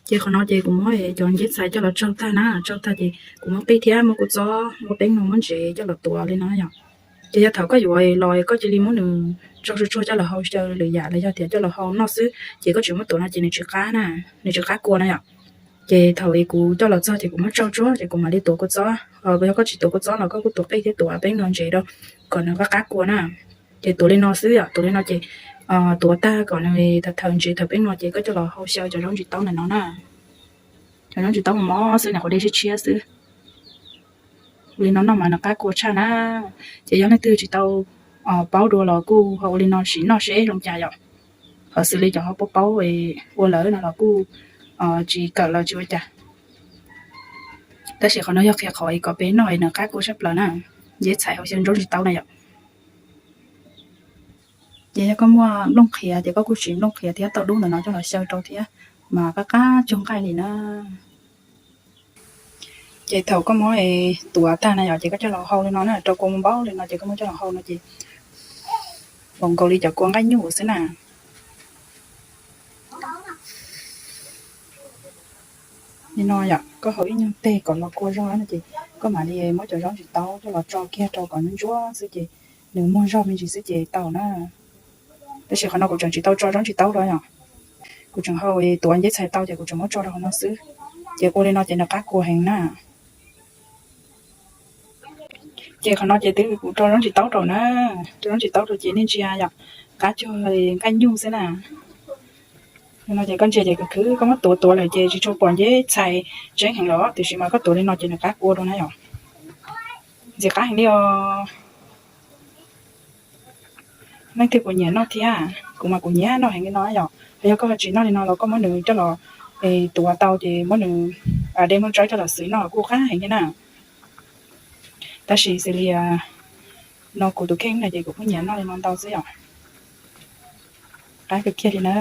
Ces qhov no ces kuv muab cov nceb txhais coj los tsau tag na, tsau tag ces kuv muab qij thiab muab kua txob, muab peeb no muab ntsev coj los tuav li no yom. Ces yog thaum koj yuav los koj cia li muab nws tsau tsuag tsuag coj los hau xyaw lwm yam los yog tias coj los hau noj xwb, ces koj tsis muab tuav no ces nws tsis qab na, nws tsis qab kua na yom. Ces thaum kuv coj los txog ces kuv muab tsau tsuag ces kuv mam li tuav kua txob, yog koj tsis tuav kua txob los koj kuj tuav qij thiab tuav peeb no ntsev rau kom nws qab qab kua na. Ces tuav li no xwb yom, tuav li no ces tuav tag kom nws thaum ntsev thaum peeb no ces koj coj los hau xyaw cov zaub ntsis taub ntawm no na. Cov zaub ntsis taub mos mos xwb, nws quav dej tshiab tshiab xwb. Ua li no noj mas nws qab kua tshaj na. Ces yog leej twg tsis tau paub dua los kuj ho ua li no sim noj seb zoo cas yom. Ho xws li cov ho paub paub ua lawm no los kuj tsis kawm los tsis ua cas. Tab sis qhov no yog qhia qhov kom peb noj nws qab kua tshaj plaws na. Nceb txhais hau xyaw zaub ntsis taub na yom. Ces yog koj muaj nplooj qhiav ces koj kuj siv nplooj qhiav thiab tauj dub ntawm no coj los xyaw rau thiab, mas qab qab cuag nqaij li na. Ces thaum koj muab tuav tag na yom, ces koj coj los hau li no na, rau kua mus npaub li no ces koj muab coj los hau no ces npaum nkaus li cov kua nqaij nyuj xwb na. Li no yom, koj hau ib nyuag teg kom los kua zog no ces koj mam li muab cov zaub ntsis taub coj los tso kiag rau kom ntsuab xwb ces nws muag zog me ntsis xwb ces tau na. Tab sis qhov no kuv tseem tsis tau tso zaub ntsis taub rau yom, kuv tseem hau tuav nceb txhais tau ces kuv tseem muab tso rau hauv no xwb. Ces ua li no ces nws qab kua heev na. Ces qhov no ces twb kuv rau zaub ntsis taub rau na, rau zaub ntsis taub rau ces nej ntsia yom, qab cuag nqaij nyuj xwb na. No ces koj ntsia ces khwv khwv, koj muab tuav tuav lawm ces tsis tshua pom nceb txhais tseeb heev los, tiam sis mas koj tuav li no ces nws qab kua dua na yom. Ntxim qab heev li os. Leej twg puas nyiam noj thiab? Kuv mas kuv nyiam noj heev li no yom. Yog koj ho tsis noj li no los koj muab nws coj los tuav tau ces muab nws de muab tsawb coj los xwb noj kuj qab heev li na. Tab sis xws li no kuv tus kheej no ces kuv kuj nyiam noj li no ntau xwb yom. Qab kawg kiag li na.